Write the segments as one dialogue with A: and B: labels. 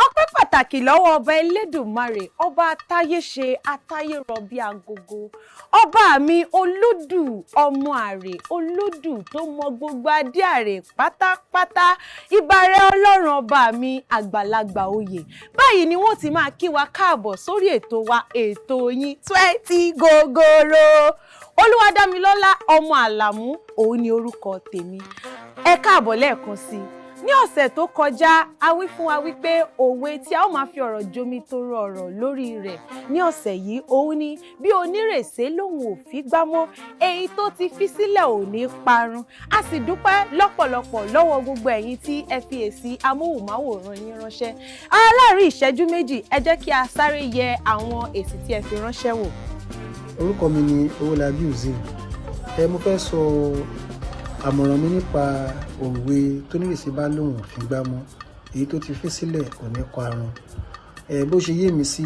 A: Ọpẹ́ pàtàkì lọ́wọ́ ọba Elédùmarè, ọba atáyé ṣe, atáyé rọ bí agogo, ọba mi olódù ọmọ àrè, olódù tó mọ gbogbo adé àrè pátápátá. Ìbàrẹ̀ Ọlọ́run ọba mi àgbàlagbà oyè. Báyìí ni wọ́n ti máa kí wa káàbọ̀ sórí ètò wa, ètò yín, Twenty Gogoro. Olúwadámilọ́lá ọmọ Àlàmú òun ni orúkọ tèmi. Ẹ káàbọ̀ lẹ́ẹ̀kan sí i. Ní ọ̀sẹ̀ tó kọjá, a wí fún wa wípé òwe tí a ó máa fi ọ̀rọ̀ jomi toro ọ̀rọ̀ lórí rẹ̀ ní ọ̀sẹ̀ yìí òun ni bí onírèsé lòun ò fi gbámọ́, èyí tó ti fi sílẹ̀ ò ní parun. A sì dúpẹ́ lọ́pọ̀lọpọ̀ lọ́wọ́ gbogbo ẹ̀yin tí ẹ fi èsì amóhùnmáwòrán yín ránṣẹ́. Láàárín ìṣẹ́jú 2, ẹ jẹ́ kí a sáré yẹ àwọn èsì tí ẹ fi ránṣẹ́ wò.
B: Orúkọ mi ni Owólabí Uzeem. Mo fẹ́ sọ àmọ̀ràn mi nípa òwe tó nírèsí bá lòun ò fi gbá mọ́, èyí tó ti fi sílẹ̀ kò ní parun. Bó ṣe yé mi sí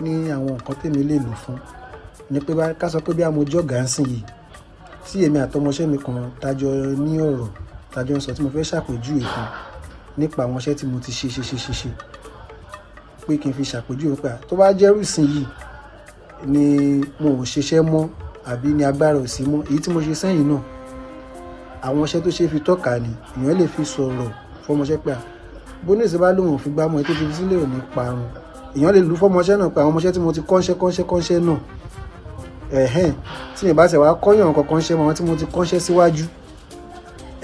B: ní àwọn nǹkan tèmi lè lò fún ni pé ká sọ pé bí amójọ́gà ń sìn yìí, tí èmi àtọmọṣẹ́ mi kan tájọ ní ọ̀rọ̀ tájọ ń sọ, tí mo fẹ́ ṣàpèjúwe fún nípa àwọn iṣẹ́ tí mo ti ṣe ṣe ṣe ṣe ṣe, pé kí n fi ṣàpèjúwe pé tó bá jẹ́rù sìn yìí ni mo ò ṣiṣẹ́ mọ́ àbí ni agbára ò sí mọ́, èyí tí mo ṣe sẹ́yìn náà, àwọn iṣẹ́ tó ṣe fi tọ́ka ni èèyàn lè fi sọ̀rọ̀ fọmọṣẹ́ pé bóníṣe bá lóun ò fi gbámọ́, èyí tó ti fi sílẹ̀ ò ní parun. Èèyàn lè lù fọmọṣẹ́ náà pé àwọn ọmọṣẹ́ tí mo ti kọ́ṣẹ́ kọ́ṣẹ́ kọ́ṣẹ́ náà, ẹ̀hẹ́n, tí mi bá ṣe wá kọ́yàn kankan ṣẹ́ mọ́, àwọn tí mo ti kọ́ṣẹ́ síwájú,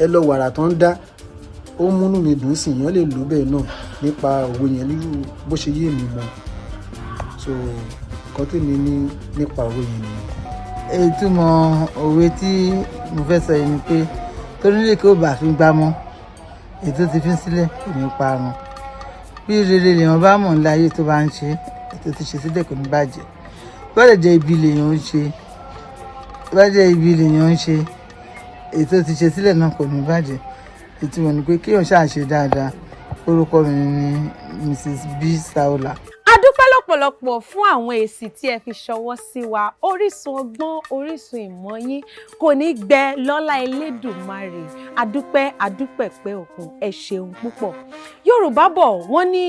B: ẹ lọ wàrà tó ń dá, ó múnú mi dùn sí. Èèyàn lè lò bẹ́ẹ̀ náà nípa òwe yẹn nírú bó ṣe yé mi mọ́. So nǹkan tèmi ní nípa òwe yẹn nìyẹn.
C: Ìtumọ̀ òwe tí mo fẹ́ sọ yìí ni pé torílẹ̀ kí ó bá fi gbá mọ́, èyí tó ti fi sílẹ̀ kò ní parun. Bí rere lèèyàn bá mọ̀ nílé ayé tó bá ń ṣe, èyí tó ti ṣe sílẹ̀ kò ní bàjẹ́. Bá lè jẹ́ ibi lèèyàn ń ṣe, bá jẹ́ ibi lèèyàn ń ṣe, èyí tó ti ṣe sílẹ̀ náà kò ní bàjẹ́. Ìtumọ̀ ni pé kéèyàn ṣáà ṣe dáadáa. Orúkọ mi ni Mrs. B. Saola.
A: A dúpẹ́ lọ́pọ̀lọpọ̀ fún àwọn èsì tí ẹ fi ṣọwọ́ sí wa. Orísun ọgbọ́n, orísun ìmọ̀ yín kò ní gbẹ lọ́lá Elédùmarè. Adúpẹ́, adúpẹ̀pẹ́ òkun, ẹ ṣeun púpọ̀. Yorùbá bọ̀, wọ́n ní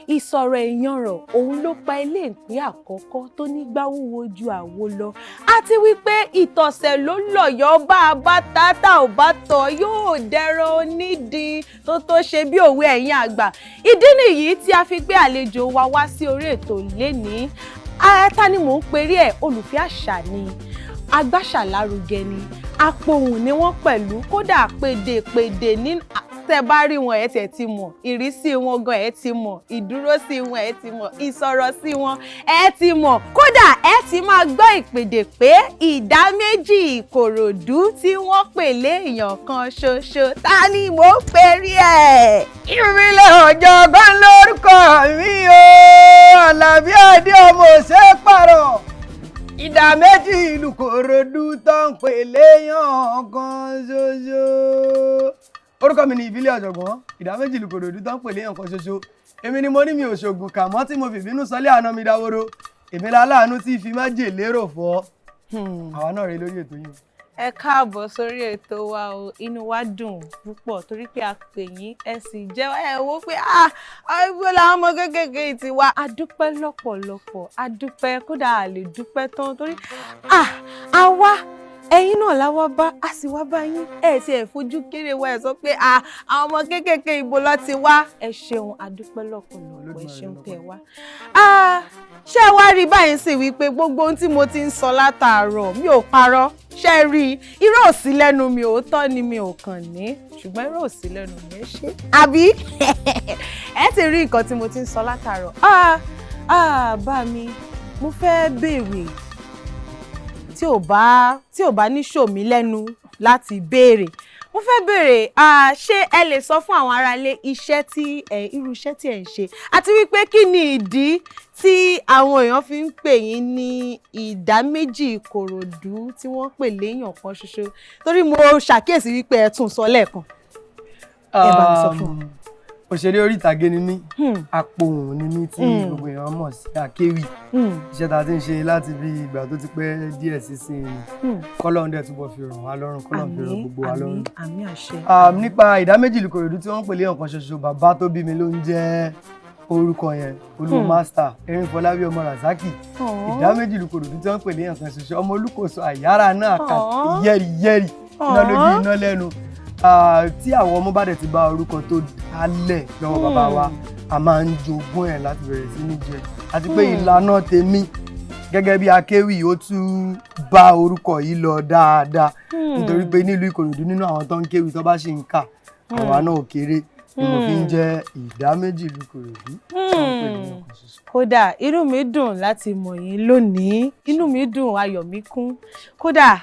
A: ìsọ̀rọ̀ ìyanràn òun ló pa ilé ìpín àkọ́kọ́ tó nígbà wúwo ju àwo lọ, àti wípé ìtọ̀sẹ̀ ló lọ̀yọ́, bá a bá ta tá ò bá tọ̀ yóò dẹran onídìí tó ṣe bí òwe ẹ̀yin àgbà. Ìdí nìyí tí a fi gbé àlejò wa wá sí orí ètò lénìí. Ta ni mò ń perí ẹ̀? Olùfẹ́ àṣà ni, agbáṣàlárugẹ ni, apohùn ni wọ́n pẹ̀lú. Kódà pèdèpèdè ní tẹ́ bá rí wọn, ẹ tiẹ̀ ti mọ̀ ìrísí wọn gan, ẹ ti mọ̀ ìdúrósí wọn, ẹ ti mọ̀ ìsọ̀rọ̀ sí wọn, ẹ ti mọ̀. Kódà ẹ ti máa gbọ́ ìpèdè pé ìdá méjì Ìkòròdú tí wọ́n pè léèyàn kan ṣoṣo. Ta ni mò ń perí ẹ̀?
D: Ìrìnlẹ̀ ọ̀jọ̀gbọ́n lórúkọ mi o, Àlàbí Adé ọmọ òṣè pààrọ̀. Ìdá méjì ìlú Ìkòròdú tó ń pè léèyàn kan ṣoṣo. Orúkọ mi ni Ìbílẹ̀ Ọ̀jọ̀gbọ́n, ìdá méjì ìlú Ìkòròdú tó ń pè léèyàn kan ṣoṣo. Èmi ni mo ní mi ò ṣògùn kà mọ́ tí mo fìbínú sọlé àná mi dáwóró. Èmi láláàánú tí fi májèlé rò fọ́. Àwa náà rè lórí ètò yìí.
A: Ẹ káàbọ̀ sórí ètò wa o. Inú wa dùn púpọ̀ torí pé a pè yín, ẹ sì jẹ́ ẹ wò pé ibo làwọn ọmọ kéékèèké ti wá. A dúpẹ́ lọ́pọ̀lọpọ̀, a dúpẹ́, kódà a lè dúpẹ́ tán torí àwa ẹ̀yin náà la wá bá, a sì wá bá yín. Ẹ ti ẹ̀ fojú kéré wa, ẹ sọ pé àwọn ọmọ kéékèèké ibo ló ti wá. Ẹ ṣeun, a dúpẹ́ lọ́pọ̀lọpọ̀, ẹ ṣeun tẹ́ wá. Ṣé ẹ wá rí báyìí sì wípé gbogbo ohun tí mo ti ń sọ látàárọ̀, mi ò parọ́? Ṣé rí i, irọ́ ò sí lẹ́nu mi, òótọ́ ni mi ò kàn ní, ṣùgbọ́n irọ́ ò sí lẹ́nu mi. Ẹ ṣe àbí ẹ ti rí nǹkan tí mo ti ń sọ látàárọ̀? Bá mi, mo fẹ́ béèrè, tí ò bá ní ṣòmí lẹ́nu láti béèrè, mo fẹ́ béèrè, ṣé ẹ lè sọ fún àwọn aráalé iṣẹ́ tí ẹ irú iṣẹ́ tí ẹ ń ṣe, àti wípé kí ni ìdí tí àwọn èèyàn fi ń pè yín ní ìdá méjì Ìkòròdú tí wọ́n pè léèyàn kan ṣoṣo? Torí mo ṣàkíyèsí wípé ẹ tún sọ lẹ́ẹ̀kan. Ẹ bá mi sọ fún wọn.
D: Òṣèré orí ìtàgé ni mí, apohùn ni mí tí gbogbo èèyàn mọ̀ sí akéwì. Iṣẹ́ tá a ti ń ṣe láti bí ìgbà tó ti pẹ́ díẹ̀ sísìn ni. Kọ́lọ́run dẹ̀ túbọ̀ fi ràn wá lọ́rùn, kọ́lọ́run fi ràn gbogbo wa lọ́rùn.
A: Àmín, àṣẹ.
D: Nípa Ìdáméjì ìlú Ìkòròdú tí wọ́n ń pè léèyàn kan ṣoṣo, bàbá tó bí mi ló ń jẹ́ orúkọ yẹn, Olú Master Erin Fọlábí ọmọ Razaki. Ìdáméjì ìlú Ìkòròdú tí wọ́n ń pè léèyàn kan ṣoṣo, ọmọ Olúkòso àyàrá náà kà yẹ́rì yẹ́rì iná lójú iná lẹ́nu. Tí àwọn ọmọ bá dẹ̀ ti bá orúkọ tó dálẹ̀ lọ́wọ́ bàbá wa, a máa ń jogún ẹ̀ láti bẹ̀rẹ̀ sí ní jẹ, àti pé ìlànà tèmi gẹ́gẹ́ bí akéwì ó tún bá orúkọ yìí lọ dáadáa, nítorí pé nílùú Ìkòròdú nínú àwọn tó ń kéwì tó bá ṣì ń kà, àwa náà ò kéré, ni mo fi ń jẹ́ Ìdáméjì ìlú Ìkòròdú tí wọ́n ń pè ní ọ̀kan ṣoṣo.
A: Kódà inú mi dùn láti mọ̀ yín lónìí, inú mi dùn, ayọ̀ mi kún. Kódà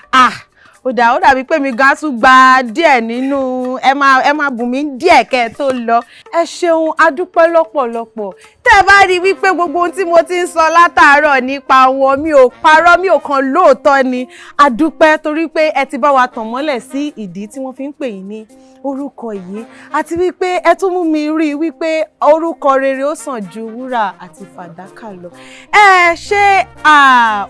A: ó dà, ó dàbí pé mi gan tún gba díẹ̀ nínú ẹ máa bùn mí díẹ̀ kẹ́ ẹ tó lọ. Ẹ ṣeun, adúpẹ́ lọ́pọ̀lọpọ̀. Tẹ́ ẹ bá rí i wípé gbogbo ohun tí mo ti ń sọ látàárọ̀ nípa wọn, mi ò parọ́, mi ò kàn lóòótọ́ ni. Adúpẹ́ torí pé ẹ ti bá wa tàn mọ́lẹ̀ sí ìdí tí wọ́n fi ń pè yín ní orúkọ yìí, àti wípé ẹ tún mú mi rí i wípé orúkọ rere ó sàn ju wúrà àti fàdákà lọ. Ẹ ṣé,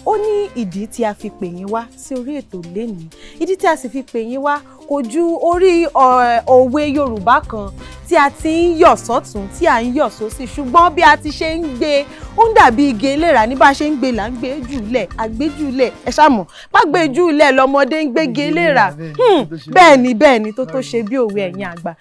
A: ó ní ìdí tí a fi pè yín wá sí orí ètò lénìí. Ìdí tí a sì fi pè yín wá kò ju orí òwe Yorùbá kan tí a ti ń yọ̀ sọ́tún, tí à ń yọ̀ sósì, ṣùgbọ́n bí a ti ṣe ń gbé ó ń dàbí igi eléra ní bá a ṣe ń gbé là ń gbé jùlẹ̀, àgbéjùlẹ̀, ẹ ṣàmọ̀ bá gbé jùlẹ̀ lọmọdé ń gbégi eléra. Bẹ́ẹ̀ ni, bẹ́ẹ̀ ni, tó ṣe bí òwe ẹ̀yin àgbà.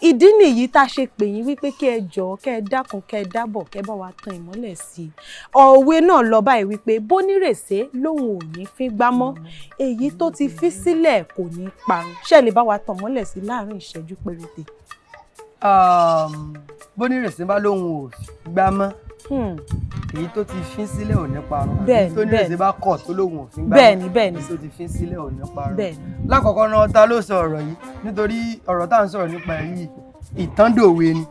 A: Ìdí nìyí tá a ṣe pè yín wípé kí ẹ jọ̀ọ́, kẹ́ ẹ dákun, kẹ́ ẹ dábọ̀, kẹ́ ẹ bá wa tan ìmọ́lẹ̀ sí i. Òwe náà lọ báyìí wípé bónírèsé lòun ò ní fín gbámọ́, èyí tó ti fi sílẹ̀ kò ní parun. Ṣé ẹ lè bá wa tàn mọ́lẹ̀ sí láàrin ìṣẹ́jú péréte?
D: Bónírèsé bá lóun ò gbámọ́, èyí tó ti fín sílẹ̀ ò ní parun. Tónírèsé bá kọ̀ tó lóun ò fín gbámọ́, èyí tó ti fín sílẹ̀ ò ní parun. Lákọ̀ọ́kọ́ náà, ta ló sọ ọ̀rọ̀ yìí? Nítorí ọ̀rọ̀ tá à ń sọ̀rọ̀ nípa ẹ̀ yìí, ìtàndòwe ni.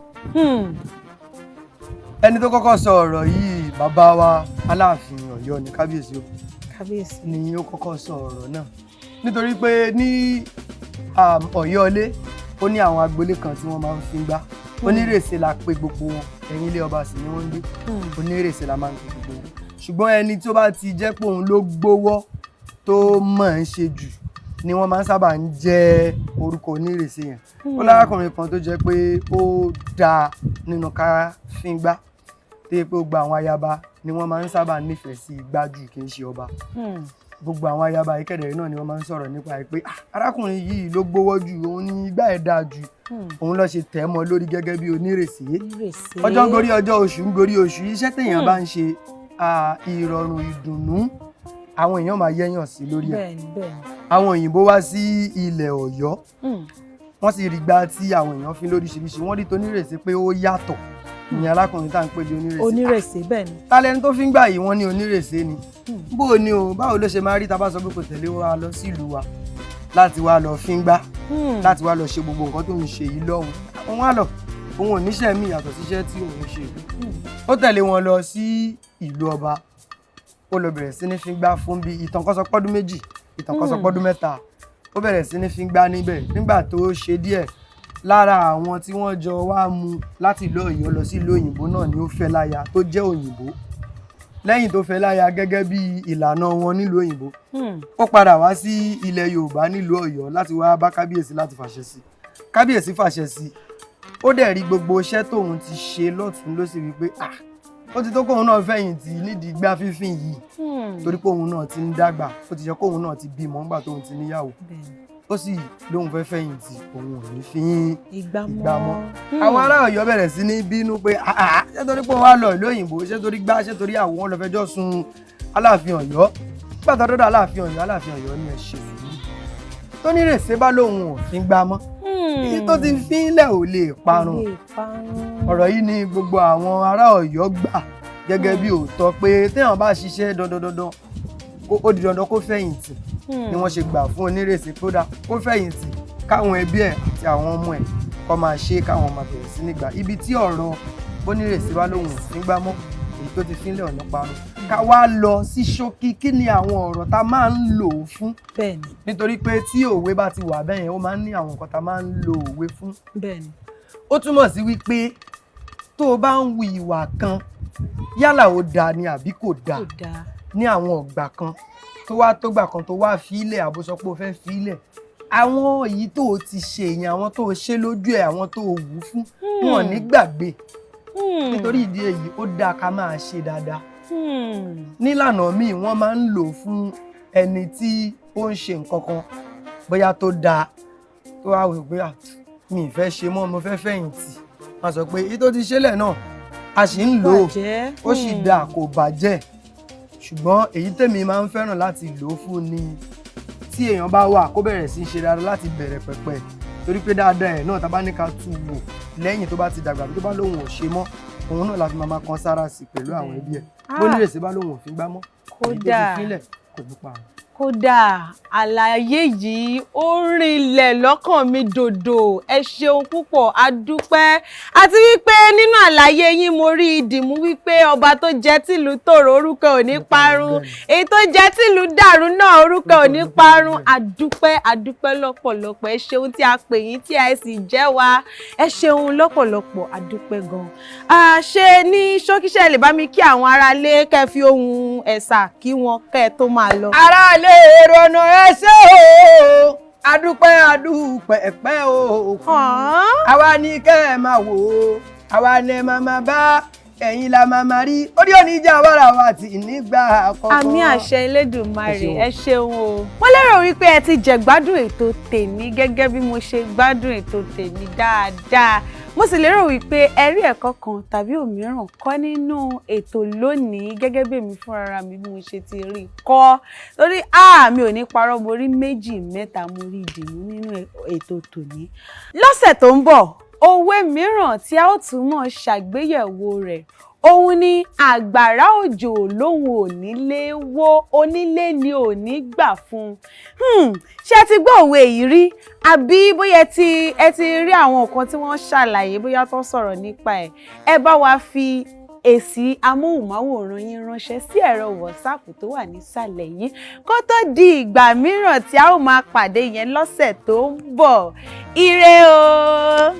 D: Ẹni tó kọ́kọ́ sọ ọ̀rọ̀ yìí, bàbá wa Aláàfin Ọ̀yọ́ ni, kábíyèsí o.
A: Kábíyèsí.
D: Ni ó kọ́kọ́ sọ ọ̀rọ̀ náà, nítorí pé ní Ọ̀yọ́ ilé, ó ní àwọn agboolé kan tí wọ́n máa ń fi gbá. Onírèsé la pè gbogbo wọn, ẹ̀yìn ilé ọba sì ni wọ́n ń gbé. Onírèsé la máa ń pè gbogbo wọn, ṣùgbọ́n ẹni tó bá ti jẹ́ pé òun ló gbówọ́ tó mọ̀ ń ṣe jù ni wọ́n máa ń sábà ń jẹ́ orúkọ onírèsé yẹn. Ó lárákùnrin kan tó jẹ́ pé ó dáa nínú ká fíngbá, tó yẹ pé ó gba àwọn ayaba ni wọ́n máa ń sábà nífẹ̀ẹ́ sí igbá jù, kì í ṣe ọba. Gbogbo àwọn ayaba ìkẹdẹrẹ náà ni wọ́n máa ń sọ̀rọ̀ nípa ẹ̀ pé arákùnrin yìí ló gbówọ́ jù, òun ní igbá ẹ̀ dáa jù, òun ló ṣe tẹ̀ mọ́ lórí gẹ́gẹ́ bí onírèsé. Ọjọ́ ń gorí ọjọ́, oṣù ń gorí oṣù, iṣẹ́ téèyàn bá ń ṣe, ìrọ̀rùn ìdùnnú àwọn èèyàn máa yẹ́yàn sí lórí ẹ̀. Àwọn òyìnbó wá sí ilẹ̀ Ọ̀yọ́, wọ́n sì rí gbá tí àwọn èèyàn fi lóríṣiríṣi, wọ́n rí tonírèsé pé ó yàtọ̀, ìyẹn arákùnrin tá à ń pè ní onírèsé.
A: Onírèsé, bẹ́ẹ̀ ni.
D: Ta lẹni tó fi ń gbà yìí? Wọ́n ní onírèsé ni. Bó o ní o, báwo ló ṣe máa rí tá a bá sọ pé kò tẹ̀lé wa lọ sílùú wa láti wá lọ fi ń gbá, láti wá lọ ṣe gbogbo nǹkan tó ń ṣe yìí lọ́hùn? Òun á lọ, òun ò níṣẹ́ mi yàtọ̀ síṣẹ́ tí òun ṣe. Ó tẹ̀lé wọn lọ sí ìlú ọba, ó lọ bẹ̀rẹ̀ sí ní fi gbá fún bí ìtàn kan sọ pọ́dún 2, ìtàn kan sọ pọ́dún 3. Ó bẹ̀rẹ̀ sí ní fi gbá níbẹ̀. Nígbà tó ṣe díẹ̀, lára àwọn tí wọ́n jọ wá mú láti ìlú Ọ̀yọ́ lọ sí ìlú òyìnbó náà ni ó fẹ́ láya tó jẹ́ òyìnbó. Lẹ́yìn tó fẹ́ láya, gẹ́gẹ́ bí ìlànà wọn nílùú òyìnbó, ó padà wá sí ilẹ̀ Yorùbá nílùú Ọ̀yọ́ láti wá bá kábíyèsí láti fàṣẹ sí. Kábíyèsí fàṣẹ sí, ó dẹ̀ rí gbogbo iṣẹ́ tóun ti ṣe lọ́tún ló sì wí pé ó ti tó kóun náà fẹ̀yìntì nídìí igbá fífín yìí, torí pé òun náà ti ń dàgbà, ó ti yẹ kóun náà ti bímọ nígbà tóun ti níyàwó. Ó sì lóun fẹ́ fẹ̀yìntì, òun ò ní fi
A: Ìgbà
D: ìgbà mọ́. Àwọn ará Ọ̀yọ́ bẹ̀rẹ̀ sí ní bínú pé ṣé torí pé wọ́n wá lọ ìlú òyìnbó, ṣé torí gbá, ṣé torí àwọn, wọn lọ fẹjọ́ sun Aláàfin Ọ̀yọ́. Nígbà tó dọ́dọ̀ Aláàfin Ọ̀yọ́, Aláàfin Ọ̀yọ́ ní ẹ ṣe sùúrù, tó nírèsé bá lóun ò fi gbá mọ́, èyí tó ti fínlẹ̀ ò lè parun. Ọ̀rọ̀ yìí ni gbogbo àwọn ará Ọ̀yọ́ gbà gẹ́gẹ́ bí òótọ́ pé téèyàn bá ṣiṣẹ́ dandan dandan, ó di dandan kó fẹ̀yìntì, ni wọ́n ṣe gbà fún onírèsé kódà kó fẹ̀yìntì, káwọn ẹbí ẹ̀ àti àwọn ọmọ ẹ̀ kó máa ṣe, káwọn máa bẹ̀rẹ̀ sí nígbà ibi tí ọ̀rọ̀ onírèsé bá lóun ò fi gbá mọ́, èyí tó ti fínlẹ̀ ọ̀nà parun. Ká wá lọ sí ṣókí, kí ni àwọn ọ̀rọ̀ tá a máa ń lò ó fún? Nítorí pé tí òwe bá ti wà bẹ́yẹn, ó máa ń ní àwọn nǹkan tá a máa ń lo òwe fún. Ó túmọ̀ sí wípé tó o bá ń hu ìwà kan, yálà ó dáa ni àbí kò dáa,
A: Kò dáa.
D: ní àwọn ọgbà kan, tó wá tó gbà kan tó wá fílẹ̀, àbó sọ pé o fẹ́ fílẹ̀, àwọn èyí tó o ti ṣe yẹn, àwọn tó o ṣe lójú ẹ̀, àwọn tó o wù ú fún, wọn ò ní gbàgbé. Nítorí ìdí èyí, ó dáa ká máa ṣe dáadáa. Nílànà míì, wọ́n máa ń lò fún ẹni tí ó ń ṣe nǹkan kan bóyá tó dáa, tó wá wò pé, "Ah, mi ì fẹ́ ṣe mọ́, mo fẹ́ fẹ̀yìntì." Wọ́n sọ pé èyí tó ti ṣẹlẹ̀ náà, a sì ń lò ó,
A: Bàjẹ́.
D: ó sì dáa, kò bàjẹ́. Ṣùgbọ́n èyí tèmi máa ń fẹ́ràn láti lò ó fún ni tí èèyàn bá wà, kó bẹ̀rẹ̀ sí í ṣe dáadáa láti bẹ̀rẹ̀ pẹ̀pẹ̀, torí pé dáadáa ẹ̀ náà, tá bá ní ká tú wò lẹ́yìn tó bá ti dàgbà, bí tó bá lóun ò ṣe mọ́, òun náà la fi máa kan sára sí pẹ̀lú àwọn ẹbí ẹ̀. Bó nírèsí bá lóun ò fi gbá mọ́, èyí tó ti
A: Kódà.
D: fílẹ̀ kò ní pa àrùn.
A: Kódà, àlàyé yìí ó rinlẹ̀ lọ́kàn mi dòdò. Ẹ ṣeun púpọ̀, a dúpẹ́. Àti wípé nínú àlàyé yín, mo rí ìdìmú wípé ọba tó jẹ́ tìlú tòrò, orúkọ ò ní parun. Èyí tó jẹ́ tìlú dàrú náà, orúkọ ò ní parun. A dúpẹ́, a dúpẹ́ lọ́pọ̀lọpọ̀. Ẹ ṣeun tí a pè yín, tí a sì jẹ́ wa. Ẹ ṣeun lọ́pọ̀lọpọ̀, a dúpẹ́ gan-an. Ṣé ní ṣókí, ṣé ẹ lè bá mi kí àwọn aráalé, kẹ́ fi ohùn ẹ̀sà kí wọn kẹ́ ẹ tó máa lọ?
D: Aráalé, èrò ọ̀nà, ẹ ṣé o, adúpẹ́, adúpẹ́ ẹ̀pẹ́ o. Àwa ní kẹ́ ẹ máa wò ó, àwa ní ẹ máa máa bá, ẹ̀yin la máa máa rí orí oníjà wàrà wa tì nígbà àkọ́kọ́.
A: Àmín, àṣẹ Elédùmarè.
D: Ẹ
A: Ẹ ṣeun o. Mo lérò wípé ẹ ti jẹ̀gbádùn ètò tèmi gẹ́gẹ́ bí mo ṣe gbádùn ètò tèmi dáadáa. Mo sì lérò wípé ẹ rí ẹ̀kọ́ kan tàbí òmíràn kọ́ nínú ètò lónìí gẹ́gẹ́ bí èmi fúnra mi bí mo ṣe ti rí i kọ́. Torí mi ò ní parọ́, mo rí méjì mẹ́ta, mo rí ìdìmú nínú ètò tòní. Lọ́sẹ̀ tó ń bọ̀, òwe mìíràn tí a ó tún mọ̀ ṣàgbéyẹ̀wò rẹ̀, òun ni àgbàrá òjò lóhun ò nílé wó, onílé ni ò ní gbà fún un. Ṣé ẹ ti gbọ́ òwe yìí rí? Àbí bóyá ẹ ti rí àwọn nǹkan tí wọ́n ṣàlàyé, bóyá tó sọ̀rọ̀ nípa ẹ̀? Ẹ bá wa fi èsì amóhùnmáwòrán yín ránṣẹ́ sí ẹ̀rọ WhatsApp tó wà nísàlẹ̀ yìí. Kó tó di ìgbà mìíràn tí a ó máa pàdé yẹn lọ́sẹ̀ tó ń bọ̀, ire o.